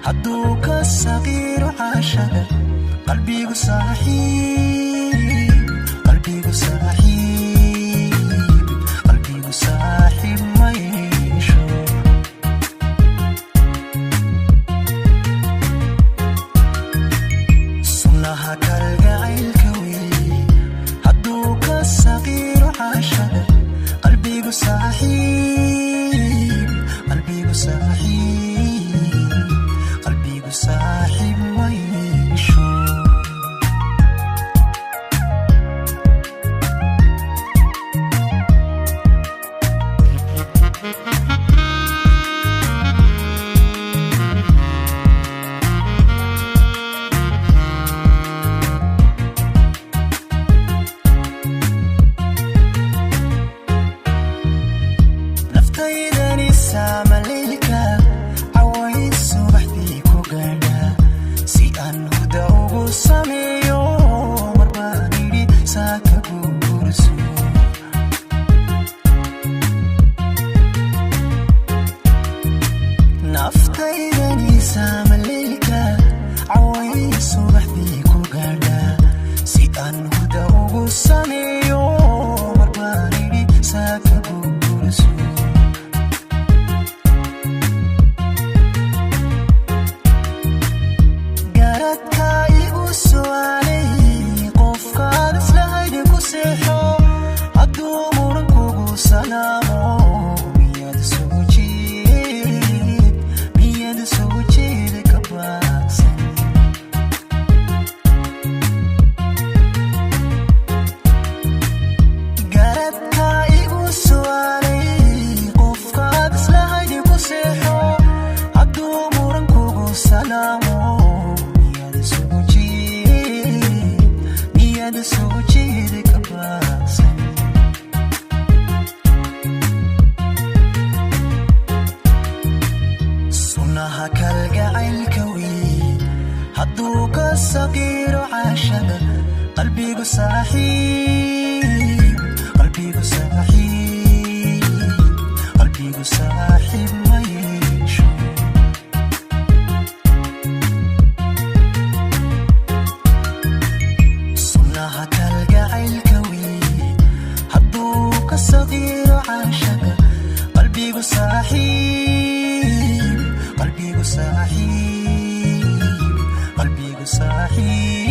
Hadduu ka saqiiro caashaga, qalbigu saaxiib, qalbigu saaxiib, qalbigu saaxiib ma yeesho. Sunnaha kalgacaylka weeye, hadduu ka saqiiro caashaga, qalbigu saaxiib, qalbigu saaxiib, qalbigu saaxiib ma yeesho. Naftaydani saamaleylka cawayd subaxdii ku gaadha, si aan huda ugu sameeyo marbaan idhi saaka guurso. Naftaydani saamaleylka cawayd subaxdii ku gaadha, si aan huda ugu sameeyo marbaan idhi saaka guurso. Garadka igu su'aalay, qofkaad islahayd ku seexo, hadduu muran kugu salaamo, miyaad soo jeed, miyaad soo jeeda ka baaqsan? Garadka igu su'aalay, qofkaad islahayd ku seexo, hadduu muran kugu salaamo, miyaad soo jeed, miyaad soo jeeda ka baaqsan? Sunnaha kalgacaylka weeye, hadduu ka saqiiro caashaga, qalbigu saaxiib, qalbigu saaxiib, qalbigu saaxiib ma yeesho. Sunnaha kalgacaylka weeye, hadduu ka saqiiro caashaga, qalbigu saaxiib, qalbigu saaxiib, qalbigu saaxiib.